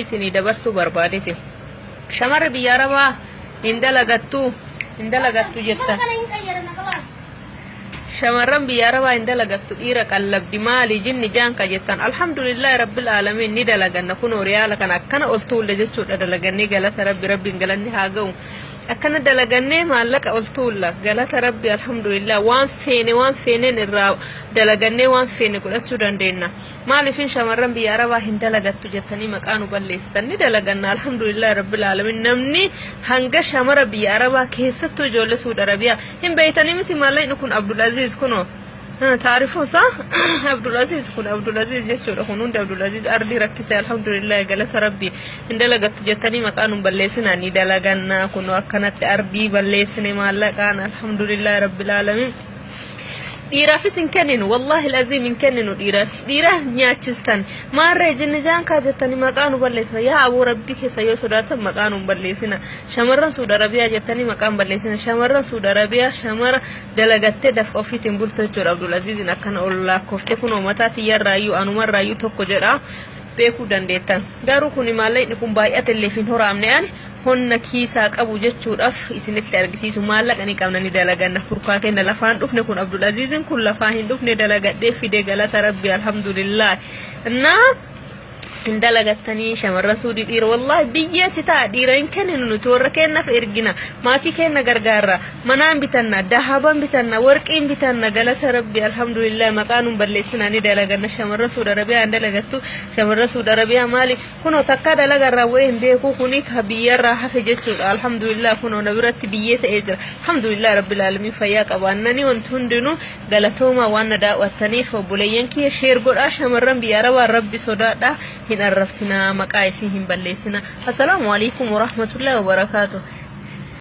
isinii dabarsuu barbaadete. Shamarri biyya Arabaa hin dalagattu, hin dalagattu jettan. Shamarran biyya Arabaa hin dalagattu, dhiira qallabdi, maali jinni jaanka jettan. Alhamdulillahi rabbil aalamiin, ni dalaganna. Kunoo riyaala kana akkana ol tuulle jechuudha dalagannee. Galata Rabbi, Rabbiin galanni haa ga'u. Akkana dalagannee maallaqa ol tuulla, galata Rabbi, alhamdulillah. Waan feene, waan feeneen irraa dalagannee waan feene godhachuu dandeenya. Maaliifin shamarran biyya Arabaa hin dalagattu jettanii maqaa nu balleessitan? Ni dalaganna, alhamdulillah rabbil aalamiin. Namni hanga shamara biyya Arabaa, keessattuu ijoollee Suudi Arabiyaa hin beeytanii miti. Maallaqni kun Abdulaziz kunoo taarifuusa Abdulaziz kun, Abdulaziz jechuudha. Kun hundi Abdulaziz ardii rakkise, alhamdulillah, galata Rabbi. Hin dalagattu jettanii maqaa nu balleessinaa. Ni dalaganna. Kunoo akkanatti ardii balleessine maallaqaan, alhamdulillah rabbil aalamiin. Dhiiraafis hin kenninu, wallaahi laziim, hin kenninu dhiiraafis. Dhiira nyaachistan maarree jinni jaankaa jettanii maqaa nu balleessina. Yaa aboo, Rabbii keessa yoo sodaatan maqaa nu balleessina. Shamarran Suudi Arabiyaa jettanii maqaan balleessina. Shamarran Suudi Arabiyaa shamara dalagattee dafqa ofiitiin bultu jechuudha. Abdulaziizin akkana ol lakkoofte. Kunoo mataa tiyyarraayyuu anumarraayyuu tokko jedha beekuu dandeettan. Garuu kuni maallaqni kun baay'ate illee hin horaamne. Ani honna kiisaa qabu jechuudhaaf isinitti argisiisu. Maallaqa ni qabna, ni dalaganna. Furkaa kenna lafaan dhufne kun, Abdulaziizin kun lafaa hin dhufne, dalagadhee fide, galata Rabbi, alhamdulillah. Naa hin dalagattanii shamarran Suudii dhiira wallaahi biyyeetti ta'a. Dhiira hin kenninu nuti, warra kennaaf ergina. Maatii kenna gargaarra, manaan bitanna, dahaban bitanna, warqiin bitanna, galata Rabbi, alhamdulillah. Maqaa nun balleessina, ni dalaganna. Shamarran Suudi Arabiyaa hin dalagattu, shamarran Suudi Arabiyaa maali? Kunoo takka dalagarraa bu'ee hin beeku. Kuni ka biyyarraa hafe jechuudha, alhamdulillah. Kunoo na biratti biyyee ta'ee jira, alhamdulillah rabbil aalamiin. Fayyaa qabaannanii wanti hundinuu. Galatoomaa waan na daawwattaniif. Obboleeyyan kiyya, share godhaa. Shamarran biyya Arabaa, Rabbi sodaadhaa, hin arrabsinaa, maqaa isii hin balleessina. Assalaamu alaikum warahmatullahi wabarakaatu.